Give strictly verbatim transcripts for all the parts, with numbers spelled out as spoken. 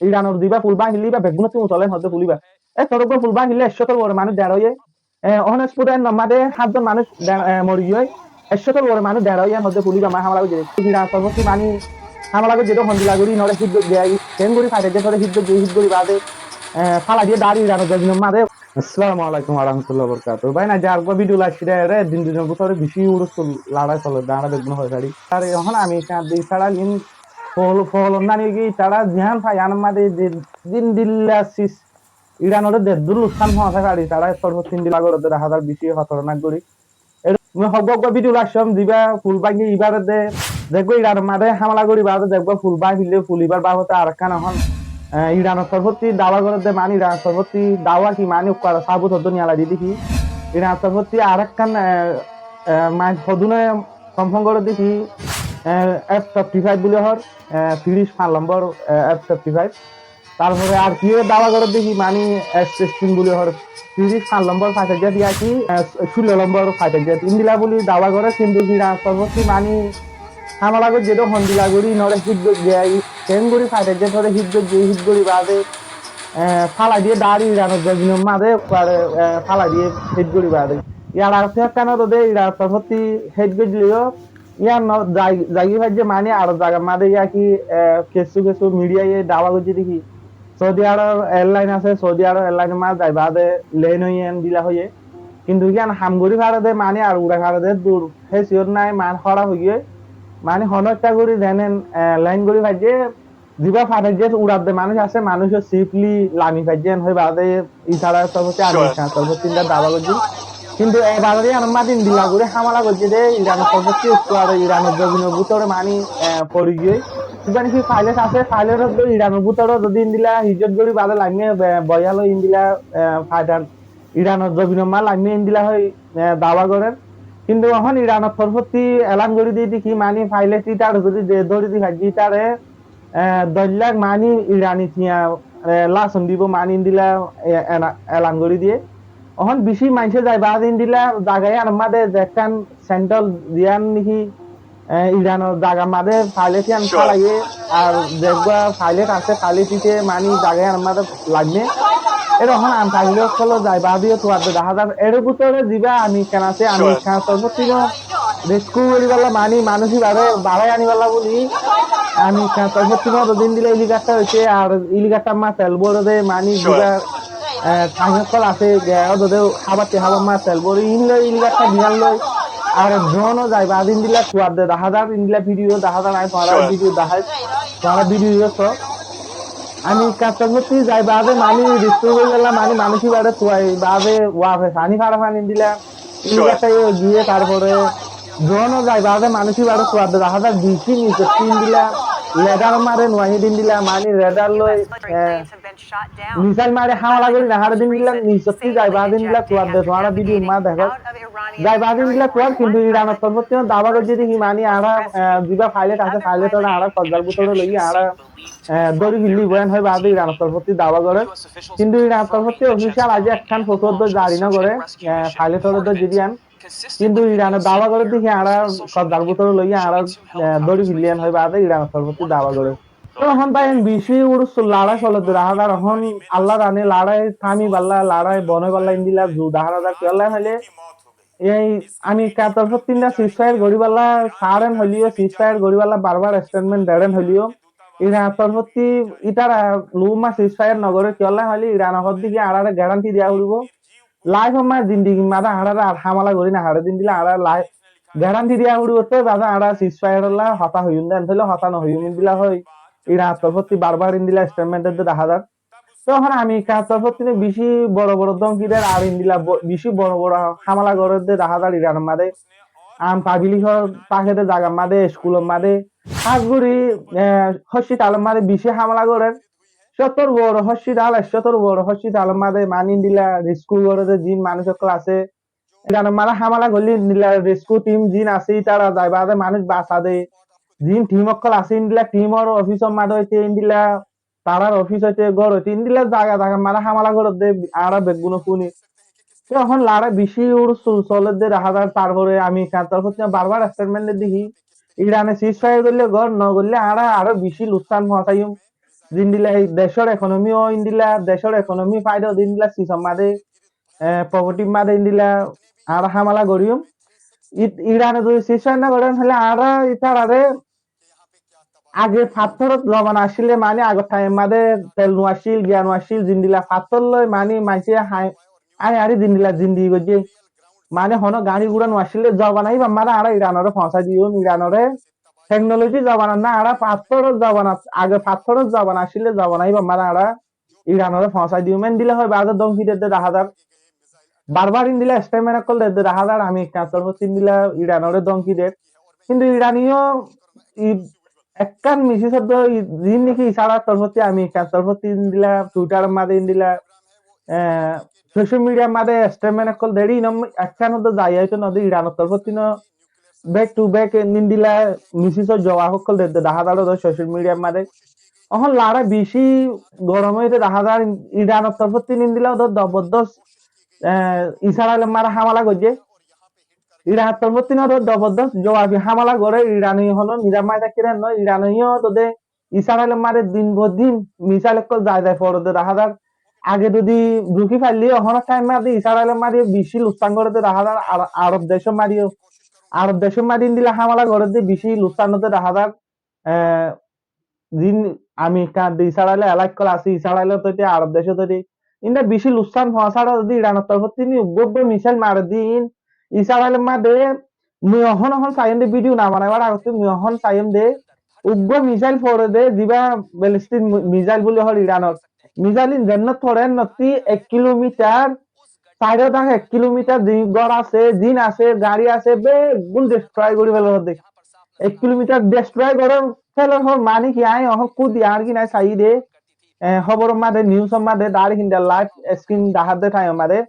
Iranor zibá ful báñgile íba beggúnottú usol en hoódde ful íba. E toró uggúa ful báñgile ekcótor uore manúic dera óiye. E, óhon spot en mazé háñtzon manúic de-, e, mori giyói. Ekcótor uore manúic dera óiye en hoódde ful íba mazé hámela goijjé dé. Iranor torfóttu mani hámela goijjé dé hondilla gorí inore hit goijjé, keén gorí fighter jet ore hit goijjé, hit gorí baade, e, fálai diyé dháir Iranor zobinor mazé. Assalamu alaikum warahmatullahi wabarakatuhu. Bái, aijja areggúa video loi aiccí dé, ere din dinor bútore bicí urustul lorái soler dé, añára beggúne hoi fari. Ar ehón ami icá-, icára in fol-, folon nani ki icára zián fai, iyanor mazé din dilla sis Iranore zeddúr luksan foóñsai fari, icára torfóttu endilla gorédde dahá zar bicí hótornak gorí. Ere mui hoggúa hoggúa video loi aiccóm, zibá ful báñgi ibáre de, zeggúa Iranor mazé hámela gorí baade zeggúa ful báñgi félaiye, ful ibár babote arekkán ehón, e, Iranor torfóttu dawa gorédde, mani Iranor torfóttu dawa ki mani ukkar sabut hoddúr niyalai di deki. Iranor torfóttu arekkán, e, e, mani hodúne confirm gorédde ki, e, F twenty five buli hoór, e, tiríc fañs lombor, e, F twenty five. Tarfore ar ki dawa gorédde ki mani F sixteen buli hoór, tiríc fañs lombor fighter jet ya ki, e, cúllo lombor fighter jet. Endilla buli dawa goré, kintu Iranor torfóttu mani hámela goijjé dé hondilla gorí inore hit goijjé, keén gorí fighter jet ore hit goijjé, hit gorí baade, e, fálai diyé dháir Iranor zobinor mazé, ukkare, e, fálai diyé hit gorí baade. Yar ar ekkán hoó dé Iranor torfóttu hit goijjé dé yó, Yián no zai-, zaigói faijjé mani aró zagar mazé yá ki, e, kessú kessú media ye dawa goijjé dé ki Saudi Arab Airline asé, Saudi Arab Airline or mazé zai baade land óiye endilla hoiyé. Kintu yián ham gorí fare dé mani ar uçai fare dé dur heisiyot nái, mani hóraf ói giyói. Mani honó ekká gorí zenen, e, land gorí faijjé, zibá fighter jet uçadde manúic asé, manúic ó safely lami faijjé en hoi baade Israel torfóttu, Amerikar torfóttu endilla dawa goijjé. Kintu e baade yián mazé endilla gorí hámela goijjé dé Iranor torfóttu, ukkare Iranor zobinor bútore mani, e, fori giyói. Zibá niki pilot asé, pilot ó Iranor bútore zodi endilla hijjot gorí baade laime, e, boya loi endilla, e, fighter Iranor zobinor mazé laime endilla hoi, e, dawa gorér. Kintu ehón Iranor torfóttu elan gorí diyé dé ki mani pilot ítare zodi de-, dóri di faijjé ítare e, doc lak mani Irani tiañ, e, lason dibo mani endilla, e, ena-, elan gorí diyé. Ehón bicí maincé zai baade endilla zaga yián mazé zekkán central ziyán niki, e, Iranor zagar mazé pilot yián félaiye, ar zeggúa pilot asé, pilot ite mani zaga yián mazé laime. Ere ehón army pilot ókkol zai baade yó tuadde dahá zar. Ere bútore zibá Amerikar asé, Amerikar torfóttu no rescue goríballa mani manúic ibáre barai aníballa buli Amerikar torfóttu no zodi endilla helicopter óiye, ar helicopter mazé tel bóre dé mani zibá, e, tank ókkol asé, e, ó zodi hábar ti hábar mazé tel bóre, iín loi helicopter diyán loi, ar drone ó zai baade endilla tuadde dahá zar, endilla video dahá zar, añí tuáñra video dahái, tuáñra video yó só. Amerikar torfóttu zai baade mani rescue goríballa mani manúic ibáre tuai baade wafes aní fare fán endilla. Helicopter yó giyé, tarfore drone ó zai baade manúic ibáre tuadde dahá zar bicí nisottú endilla, radar mare nuaiyé dé endilla, mani radar loi, e, missile mare hámela gorí naháre dé endilla, nisottú zai baade endilla tuadde, tuáñra video mazé dekó. Zai baade endilla tuar, kintu Iranor torfóttu dawa goijjé dé ki mani añára, e, zibá pilot asé, pilot ore añára kobzar bútore loiyí, añára e, dóri félaibo en hoi baade Iranor torfóttu dawa gorér. Kintu Iranor torfóttu official aijjó ekkán foto dó zari no goré, e, pilot ore dó zodi yián. Kintu Irane dawa goré dé ki añára kobzar bútore loiyí añára, e, dóri félaiyi en hoi baade Iranor torfóttu dawa goré. Tó ehón bái en bicí urustul lorái soler dé dahá zar, ehón Allah zane lorái támiballa, lorái bon óiballa endilla zu dahá zar, kiyólla hoilé ei Amerikar torfóttu endilla ceasefire goríballa saáren hoilé yó, ceasefire goríballa barbar statement deren hoilé yó, Iranor torfóttu ítara luma ceasefire no goré, kiyólla hoilé Irane hoódde ki añáráre guarantee diya foribó. Life or mazé zindigir mazé añáráre ar hámela gorí no faré dé endilla añáráre life guarantee diya foribó, tói baade añára ceasefire olla hotá hoiyum dé, tóile hotá no hoiyum endilla hoi Iranor torfóttu barbar endilla statement dede dahá zar. Tó ehón Amerikar torfóttu bicí boro boro dómki der ar endilla bo-, bicí boro boro hámela gorédde dahá zar Iranor mazé. Am pablikor táke dé zagar mazé, iskulor mazé, hás gorí, e, hospitalor mazé bicí hámela gorér. Cóttor boro hospital, cóttor boro hospitalor mazé mani endilla rescue gorédde ziín manúic ókkol asé. Iranor mazé hámela goillé endilla rescue team ziín asé, ítara zai baade manúic basadé. Ziín team ókkol asé, endilla teamor ofisor mazé óite endilla tarár ofis óite, gór óite, endilla zaga zagar mazé hámela gorédde añára beggúne fúni. Tó ehón lorái bicí urustul solédde dahá zar, tarfore Amerikar torfóttu barbar statement dede ki, Irane ceasefire goillé gór, no goillé añára aró bicí luksan foóñsaiyum. zendilla decór economy ó endilla, decór economy faida ó de endilla sis or máze, e, property r máze endilla añára hámela goijjum. Irane zodi sis or máze no goré, taile añára itarare age fattór zobana accíl, mani agor time máze tel no accíl, giya no accíl, zendilla fattór loi mani maincé hái, hái ari zendilla zindigi goijjé. Mani hono gari gura no accíl, zobana ibar máze añára Iranore foóñsai diyum, Iranore technology zobana no, añára fattór zobana, age fattór zobana accíl, zobana ibar máze añára Iranore foóñsai diyum, endilla hoi baade dómki der de dahá zar. Bar bar endilla statement ókkol der de dahá zar, Amerikar torfóttu endilla Iranore dómki der. Kintu Irane yó i-, ekkán message ódde i-, zin niki Israel or torfóttu, Amerikar torfóttu endilla Twitter or máze endilla, e, social media r máze statement ókkol der, iín ekkán ódde zai aito no de, Iran or torfóttu no back to back endilla message or zuwab ókkol der de dahá zar ódde social media r máze. Ehón lorái beci gorom óiye de dahá zar, Iran or torfóttu endilla ódde zobordos, e, Israel or máze hámela goijjé. Iran or torfóttu ódde zobordos zuwabi hámela goré, Irane hono nizam máze táke no, Irane yó ódde Israel or máze din bo din missile ókkol zai zai fore de dahá zar. Age zodi ruki faille, ehón time máze Israel or máze beci luksan goré de dahá zar, Ar-, Arob decór máze yó, Arob decór máze endilla hámela goré de beci luksan ó de dahá zar. E, zin Amerikar de Israel elaka ókkol asé, Israel ot óite, Arob dec ot óite, endilla beci luksan foóñsar de Iran or torfóttu uggwá uggwá missile mare de iín Israel or máze. Mui ehón ehón saiyum de, video no banaibar agottú mui ehón saiyum de, uggwá missile fore de, ziba ballistic mi-, missile buli hoó Iran or, missile iín zennot fore, ennottú ek kilometer sairo dak, ek kilometer zin gór asé, zin asé, gari asé, beggún destroy gori félor hoó de. Ek kilometer destroy gori félor hoó mani ki, añí ehón kúdi ar ki nai sai de, e, hóbor or máze, news or máze, direct endilla live screen dahá de time or máze.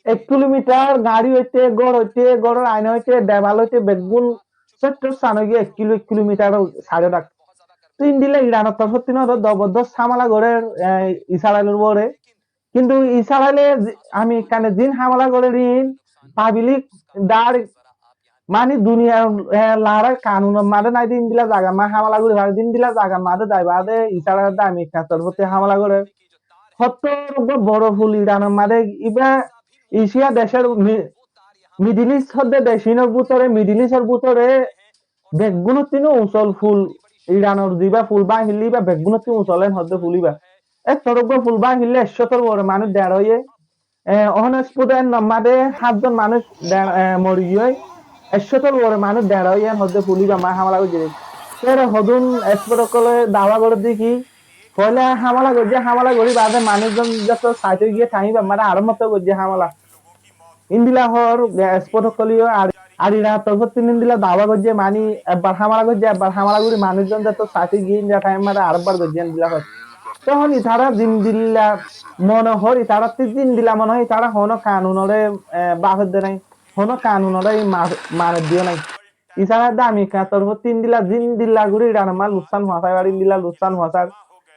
Ek kilometer gari óite, gór óite, gór or aina óite, debal óite, beggún sottor san ói giyé, ek kilo, ek kilometer sairo dak. Te endilla Iran or torfóttu ódde zobordos hámela goré, e, Israel or uore. Kintu Israel e zi-, Amerikar e zin hámela goré iín, public dar, mani duniyar, e, lorái kanun or máze nai de endilla zagar máze hámela gori fare de, endilla zagar máze zai baade Israel e de Amerikar torfóttu hámela goré. Hottór uggwá boro ful Iran or máze, iba Asia decór mi-, Middle East hoó de dec iín or bútore, Middle East or bútore beggúnottú usol ful, Iran or ziba ful báñgi félaiye iba, beggúnottú usol en hoó de ful iba. Ettór uggwá ful báñgi félaile ekcótor uore manúic deñr óiye. E, ehón spot en máze háñt zon manúic deñr, e, mori giyé. Ekcótor uore manúic deñr óiye en hoó de ful iba máze hámela goijjé de. Tere hodún spot ókkole dawa goré de ki, foila hámela goijjé, hámela gori baade manúic zon zeto sait ói giyé, thaim ibar máze aró motto goijjé hámela. Endilla hoór, e, spot ókkole yó ar, ar Iran or torfóttu endilla dawa goijjé, mani ekbar hámela goijjé, ekbar hámela gori manúic zon zeto sait ói giyé, endilla time máze arekbar goijjé endilla hoór. Tohón itará zendilla mone hoór, itará te zendilla mone hoór, itará hono kanun ore, e, bafedde nai, hono kanun ore ma-, manedde yó nai. Israel de Amerikar torfóttu endilla zendilla gori Iran or máze luksan foóñsai fare endilla luksan foóñsar.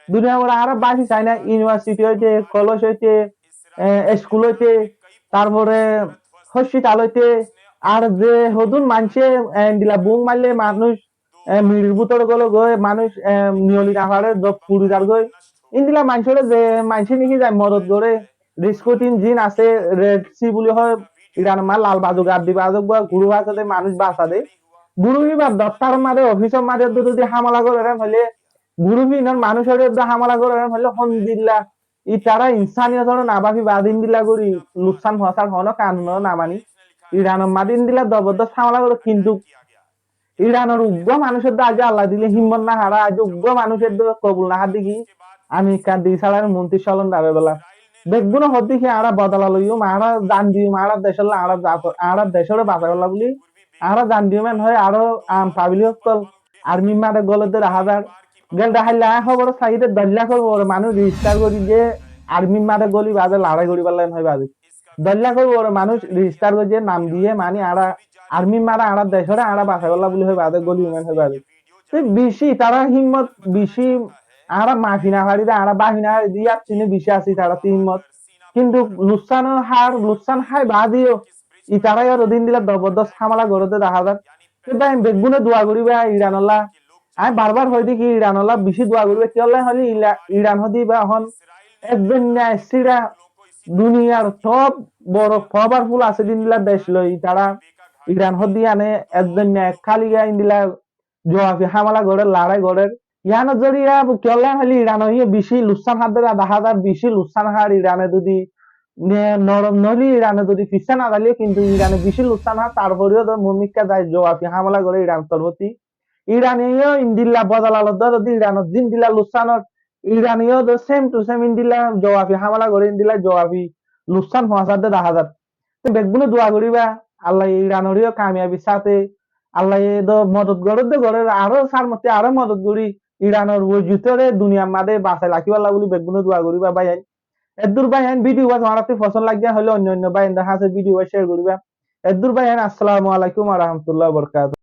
Duniyar uore añára báfi sai na, university óite, college óite, e, school óite, tarfore hospital óite, ar ze hodún maincé, e, endilla bum maille manúic, e, mirir bútore gole goi, manúic, e, niyoli no fare, zob furi zar goi. Endilla maincóre ze maincé niki zai modot goré, rescue team zin asé, Red Sea buli hoó, Iran or máze lal bazu gar di bazu uggwá group asé de, manúic basa de. Group ibar doftor or máze, office or máze zodi hámela goré hoile, group iín or manúic ore zodi hámela goré hoile, hondilla itará insaniyot ore no bafi baade endilla gori luksan foóñsar, hono kanun ore no mani. Iran or máze endilla zobordos hámela goré, kintu Iran or uggwá manúic ore de aijjó Allah dile himmot no háre, aijjó uggwá manúic ore de kobul no háre de ki, Amerikar de Israel or montri solon dare bela. Beggúne hoó de ki añára bodola loiyum, añára zan diyum, añára decólla, añára zat-, añára decóre basaibolla buli, añára zan diyum en hoi aró am public ókkol army r máze gole de dahá zar. Gelde háilla añí hóbor sai de doc lakor uore manúic register goijjé army r máze goli baade lorái goribolla en hoi baade. Doc lakor uore manúic register goijjé, nam diyé, mani añára army r máze añára decóre añára basaibolla buli hoi baade goli umen hoi baade. Te beci itará himmot beci, añára mafi no fari de, añára bafi no fari de, yar tine beci asé itará te himmot. Kintu luksan ó hár, luksan hái baade yó itará yó zodi endilla zobordos hámela goré de dahá zar. Te bái, beggúne dua goriba Iran olla, Añí barbar hoóide ki Iranolla bicí dua goríba, kiyólla hoilé ila-, Iran hoóde íba ehón ek dóinna sira duniyar top boro powerful asé de endilla dec loi, tará Iran hoóde yíane ek dóinna ek káliga endilla zuabi hámela gorér, larái gorér. Yíanor zoriya kiyólla hoilé Irano yó bicí luksán hár de dahá zar, bicí luksán hár Irane zodi ne-, norom noóile Irane zodi fissá no zailé kintu Irane bicí luksán hár, tarfore yó de mumkin zai zuabi hámela goré Iran torfóti. Irane yó endilla bodola lodde de Iranor zendilla luksán ór, Irane yó de same to same endilla zuabi hámela goré, endilla zuabi luksán foóñsar de dahá zar. Te beggúne dua goríba, Allaye Iranore yó kamiyabir sáte, Allaye de modot gorér de gorér, aró sar motte aró modot gorí, Iranor wujudore duniyar maze basai rakíballa buli beggúne dua goríba báiyain. Eddur báiyain, video ba tuáñrattú fosón lage hoilé oinno oinno báiyaindor hañsé video ba share goríba. Eddur báiyain, assalamu alaikum wa rahmatullahi wa barakatuhu.